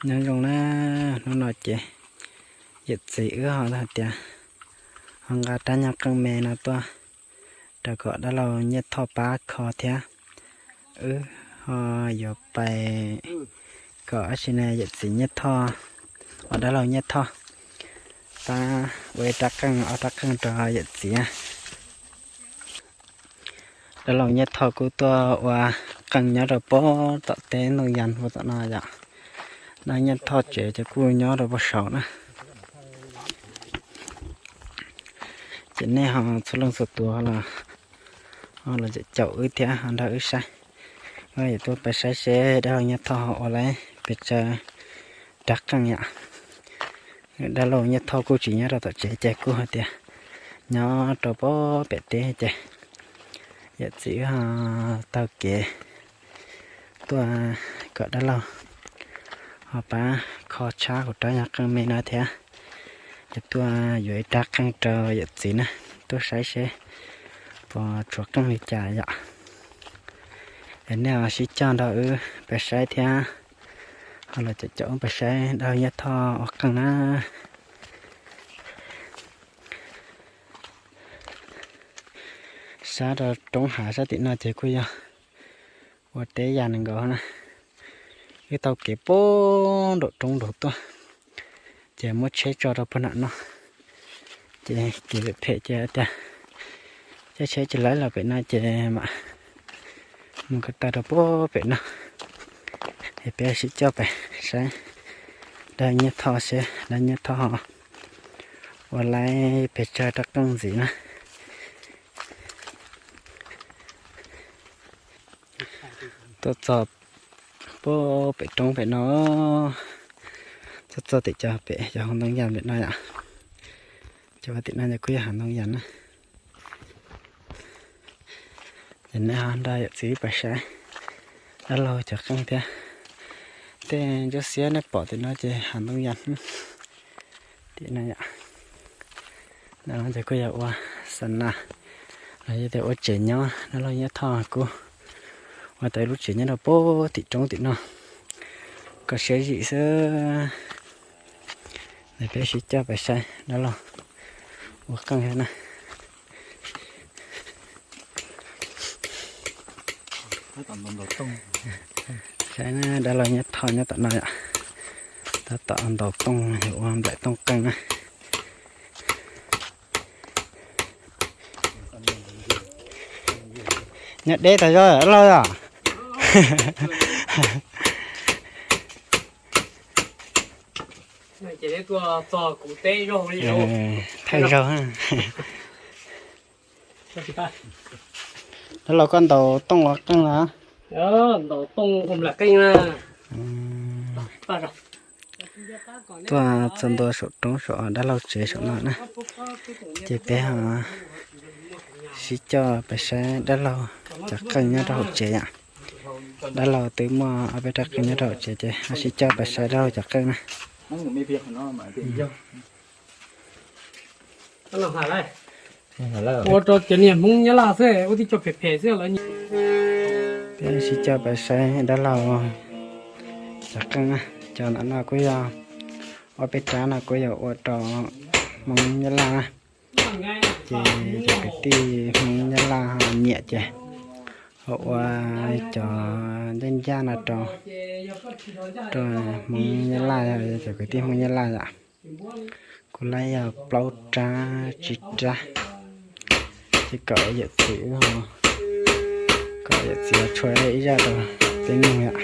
Nyob zoo na, hnub no ces yawm txiv wb ho hais tias ho nqa rab nyuag qeej me no tuaj rau kom dab laug Nyiaj Thoj pab kho thiab. Wb ho yuav pais kom tab sis ne yawm txiv Nyiaj Thoj, uas dab laug Nyiaj Thoj pab ua ib rab qeej, ob rab qeej rau yawm txiv. Dab laug Nyiaj Thoj kuj tuaj ua qeej nyob rau pem tom teb ntoo yas puag tom no yom. Dab laug Nyiaj Thoj tsev ces kuj nyob rau pem saud na. Ces nej ho txhua leej txhua tus los, ho los caum wb thiab ho nrog wb saib. Wb yuav tuaj pab saib seb dab laug Nyiaj Thoj ho ua lawm pes tsawg rab qeej yom. Dab laug Nyiaj Thoj kuj tsis nyob rau tom tsev ces kuj hais tias nyob rau pem teb ces yawm txiv wb ho taug kev tuaj kom dab laug ho pab kho tshab kuv rab nyuag qeej me no thiab. Ces tuaj yuav ib rab qeej rau yawm txiv na, tuaj saib seb puas tshuav qeej li cas yom. Es nej ho sib coj nrog wb pais saib thiab, ho los caum caum wb pais saib dab laug Nyiaj Thoj ua qeej na. Sab rau roob hav sab tim no ces kuj yog ua teb yas nkaus na. Wb taug kev puag nraum roob nraud tuaj, ces muab tsheb tso rau puag nram no. Ces kev phem phem ces tias caij tsheb tsis laib los pem no ces mam mus ko taw rau puag pem no. Es peb sib coj pais saib dab laug Nyiaj Thoj seb dab laug Nyiaj Thoj ho ua lawm pes tsawg rab qeej ntxiv na. Tuaj txog puag pem roob pem no, tuaj txog tim cov pem cov hav ntoo yas pem no yom. Cov tim no ces kuj yog hav ntoo yas na. Ces nej ho nrog yawm txiv pais saib dab laug cov qeej thiab. Tej ntsuab xiab nej pom tim no ces hav ntoo yas tim no yom. Dab laug ces kuj yog ua xa nas los yog tias ua tsev nyob, dab laug Nyiaj Thoj kuj ua tau ib lub tsev nyob rau puag tim roob tim no kom siab zim xwb. Peb sib coj pais saib dab laug ua qeej na. Saib na, dab laug Nyiaj Thoj nyob tom no yom, tab tom ntaus tooj, yog ua nplaim tooj qeej na. Nyob deb tag zog dab laug yom. Thaij zaug. Dab laug koj ntaus tooj ua qeej los? Tuaj txog ntua saum roob saum dab laug tsev saum no na, ces peb ho sib coj pais saib dab laug cov qeej nyob rau hauv tsev yom. Dab laug twb muaj ob peb rab qeej nyob rau hauv tsev ces ho sib coj pais saib dab laug cov qeej na. Ua rau cov niag Hmoob Nyab Laj xwb, ua tib co phem phem xwb lawm. Peb sib coj pais saib dab laug cov qeej na, cov ntawm no kuj yog ob peb rab no kuj yog ua rau Hmoob Nyab Laj na. Ces cov kwv tij Hmoob Nyab Laj ho nyiam ces ho ua cov ncaj ncaj no rau, rau Hmoob Nyab Laj, cov kwv tij Hmoob Nyab Laj yom. Kuv laib yog plaub rab tsib rab, ces kom yawm txiv, kom yawm txiv tshuab ib zaj rau peb mloog yom.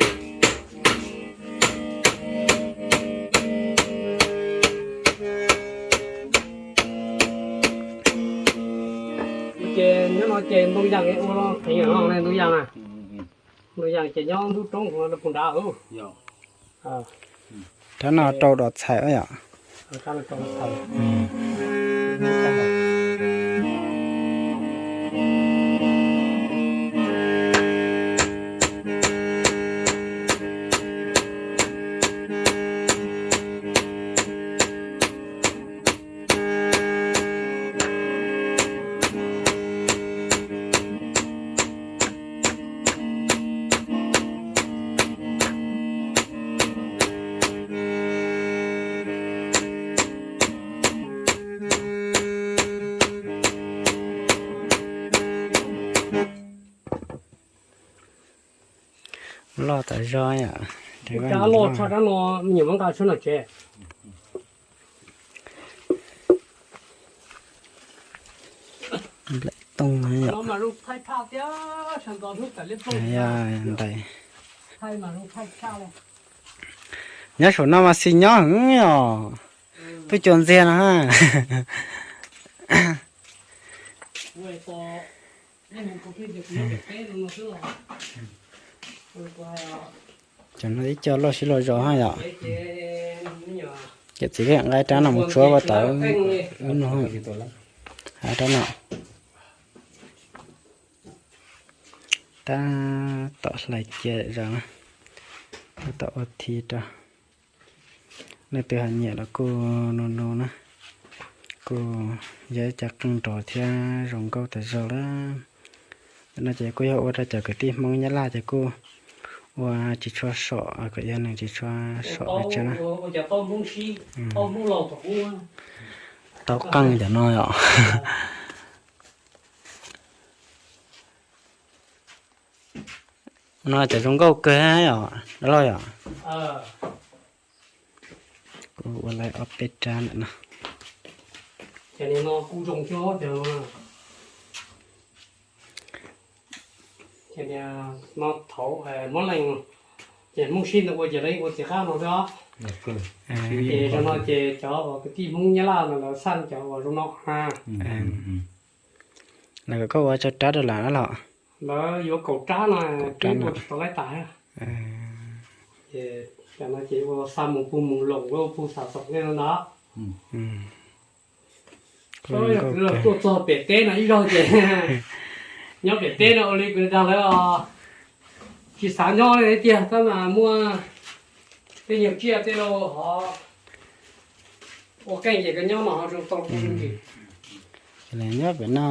Ces nyob no ces ntoo yas ua los pheej yam no ne, ntoo yas na. Ntoo yas ces nyob ntug roob hauv no puag nrad. Rab no rau dos txhais yom. Loj tas zog yom. Rab loj tshaj rab no, me nyuam muab nqa tshab no tsev. Nplaim tooj no yom. Ntais. Nyob saum no mas xis nyob heev os. Twb cua ntxiag no ha. Cov no ib co loj sib loj zos ha yom. Ces txiv nqa rab no mus tsuab ua tau wb nug. Rab no, tab tom hlais cia zog, tab tom ua thi rau. Leej twg ho nyiam los kuj nug nug na, kuj yog ib co qeej nrov thiab zoo nkauj tas zog lawm. Tam no ces kuj yog ua rau cov kwv tij Hmoob Nyab Laj ces kuj ua tsis tshua som, kom yog nws tsis tshua som pes tsawg na. Tau qeej cov no yom. No cov zoo nkauj kawg yom, dab laug yom. Kuv ua lawm ob peb rab ntawm no. Ces Hmoob sib nta ua ces lawv ua txiv qab no xwb. Ces zoo no ces cov uas kwv tij Hmoob Nyab Laj no lawv xaj cov uas zoo no na. Lawv kom koj ua tsawg rab rau lawm los? Lawv yuav kaum rab no, twb ua tsis tau laib tas. Ces cov no ces ua xa mus pug mus loos, ua pug xav xoom li no ntag. Yog kwv los tuaj txog pem teb no ib zaug ces nyob pem teb no ua li kwv dag lawv os, tsis xav nyob li tiag tab mas muaj tej nyuag tsiaj tej laus ho ua qeej ces koj nyob no ho zoo tau. Nyob pem no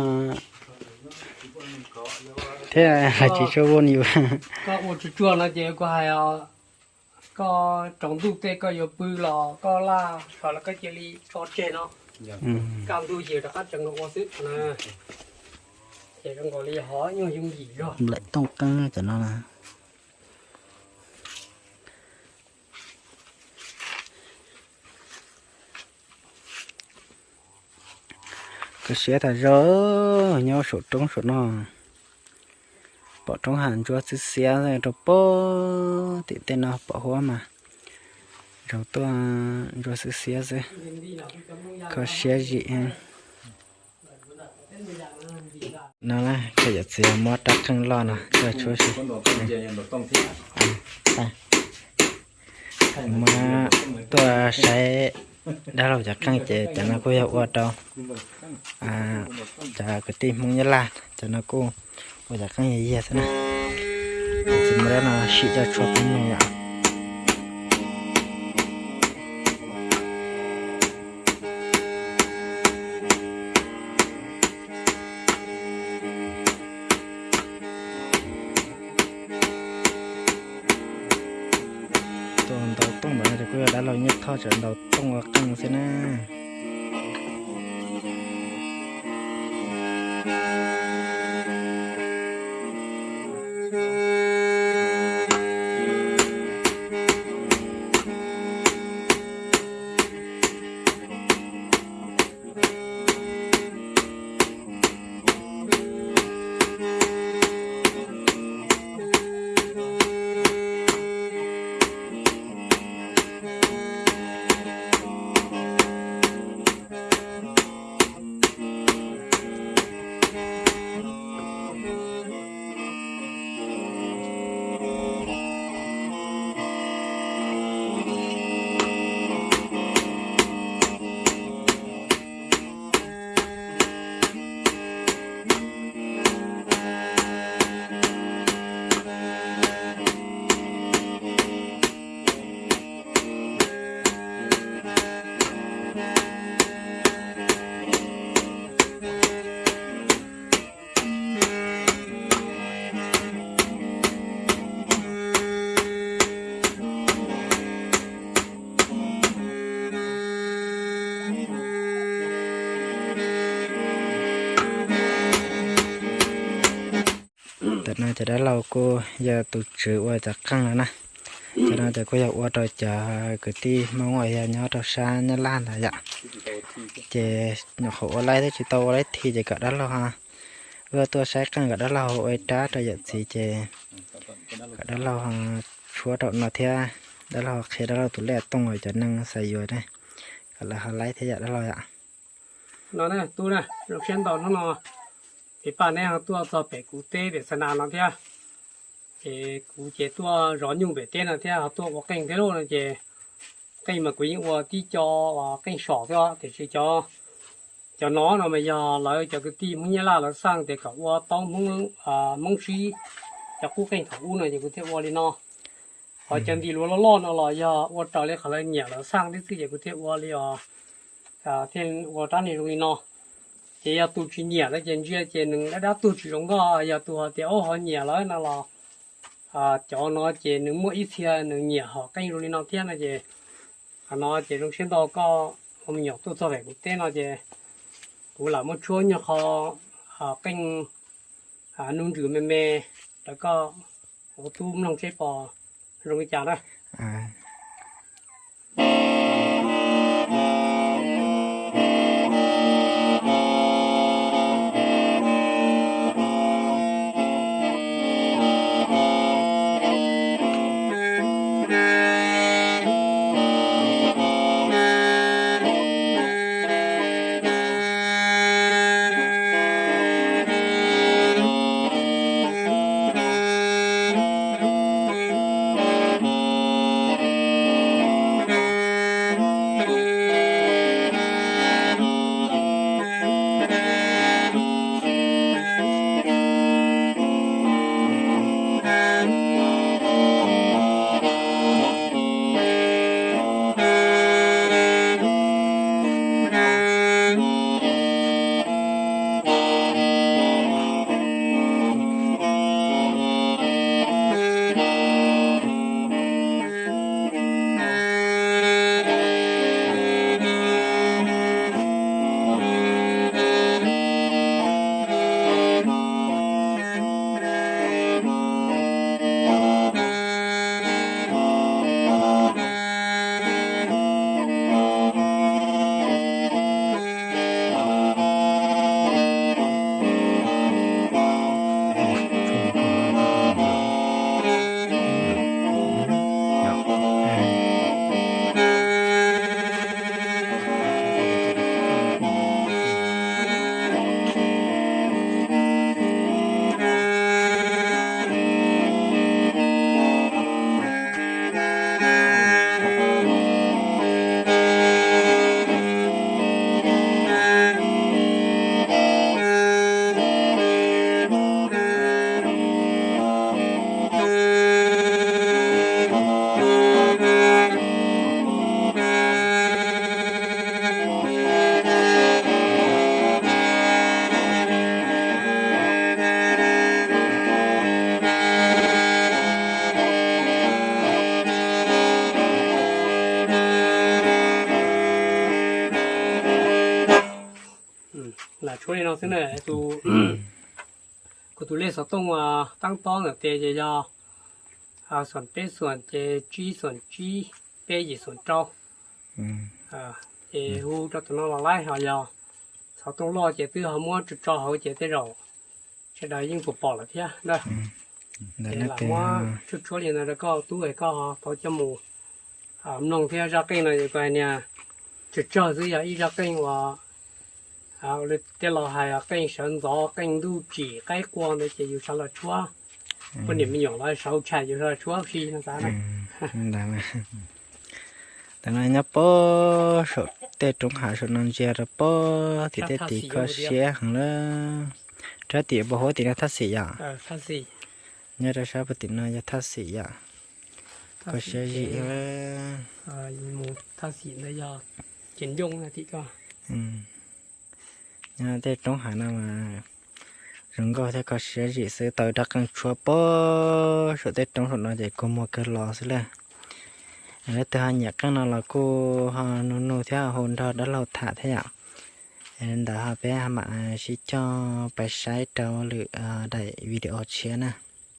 thiab hais tsis tshua ua yus. Koj ua tsuag tsuag no ces kuv hais os, koj tsaus ntuj tej koj yuav pw los koj laj kom los koj cia li tso tseg no, kaj ntug ces rov qab tseem los ua xwb na. Ces zoo nkaus li ho nyuag yooj yim zog. Nplaim tooj qeej cov no na. Koj siab tas zog, nyob saum roob saum no pom roob hav ntsuab xwb xiab rau pem tim tej no pom huab mas zaum tuaj ntsuab xwb xiab xwb. Kho siab zim. No na, koj yawm txiv muab rab qeej loj no tuaj tshuab si. Muab tuaj saib dab laug cov qeej ces cov no kuj yog ua rau cov kwv tij Hmoob Nyab Laj, cov no kuj ua cov qeej yog yag xwb na. Txiv muab dab no sim coj tshuab peb nug yom. Tus ntaus tooj ntawd kuj yog dab laug Nyiaj Thoj tseem ntaus tooj ua qeej xwb na. No cov dab laug kuj yog tus tswv ua cov qeej no na. Cov no ces kuj yog ua rau cov kwv tij Hmoob uas yog nyob rau sab Nyab Laj ntawd yom. Ces nyuam qhuav ua laib thiab tsis tau ua laib thi ces kom dab laug wb tuaj saib qeej kom dab laug ua ib rab rau yawm txiv ces kom dab laug tshuab rau no thiab dab laug qhia dab laug tus lej tooj uas cov neeg xav yuav ne, kom lawv ho laib thiab yom dab laug yom. No tub na, zoo siab ntau hnub no ces pab neb ho tuaj txog pem kuv teb pem Xa Nas no thiab. Ces kuv ces tuaj zov nyuj pem teb no thiab ho tuaj ua qeej thiab lauj no ces qeej mas kuv yeej ua tib co qeej som thiab tiam sis cov, cov no no mas yog lawv cov kwv tij Hmoob Nyab Laj lawv xaj tias kom ua taub Hmoob, Hmoob sib cov qub qeej thaum ub no ces kuv thiaj ua li no. Ho cov ntim luav loj loj no los yog ua raws li qhov lawv nyiam lawv xaj tib txwj ces kuv thiaj ua li os, thiaj ua rab niag zoo li no. Ces yog tus tsis nyiam no ces ntsia ces nws dab dab tug tsis zoo nkauj, yog tus ho tias ub ho nyiam lawm no los cov no ces nws muaj ib txhia nws nyiam hom qeej zoo li no thiab no ces qhov no ces zoo siab ntau koj ua me nyuam tuaj txog pem kuv teb no ces kuv lam muab tshuab nyuag qho qeej nuj ntsws me me rau koj ua tub mloog seb pom zoo li cas na. Lam tshuab li no xwb na. Kuv tus lej xov tooj taab tob ntawm tes ces yog xoom peb xoom ces tsib xoom tsib peb yim xoom rau. Ces hu rau tus no los laib, ho yog xov tooj loj ces twb ho muab tso tso hauv ces tej zaum sawv daws yeej puas pom lawm thiab ntag. Ces lam muab tshuab tshuab li no rau koj tub es koj ho tau coj mus mloog thiab. Zaj qeej no yog kuv hais niag tsawg tsawg xwb, yog ib zaj qeej uas tej laus hais qeej sawv ntxov, qeej ntuj tsim qaib qua ntawd ces yus sawv los tshuab, poj niam me nyuam los sawv tshais yus sawv los tshuab si no xav na. Tam no nyob puag saum tej roob hav saum no ntsia rau puag tim tej tid kho siab heev lawm. Rab tim puag huab tim no thaj xim yom? Nyob rau sab puag tim no yog thaj xim yom? Kho siab zim. Nyob tej roob hav no mas zoo nkauj thiab kho siab zim xwb, tau rab qeej tshuab puag saum tej roob saum no ces kua muag kawg los xwb lawm. Leej twg ho nyiam qeej no los kuj ho nug nug thiab hu nrog dab laug tham thiab yom. Ntawd ho peb mam sib coj pais saib rau lwm daim video tshiab na.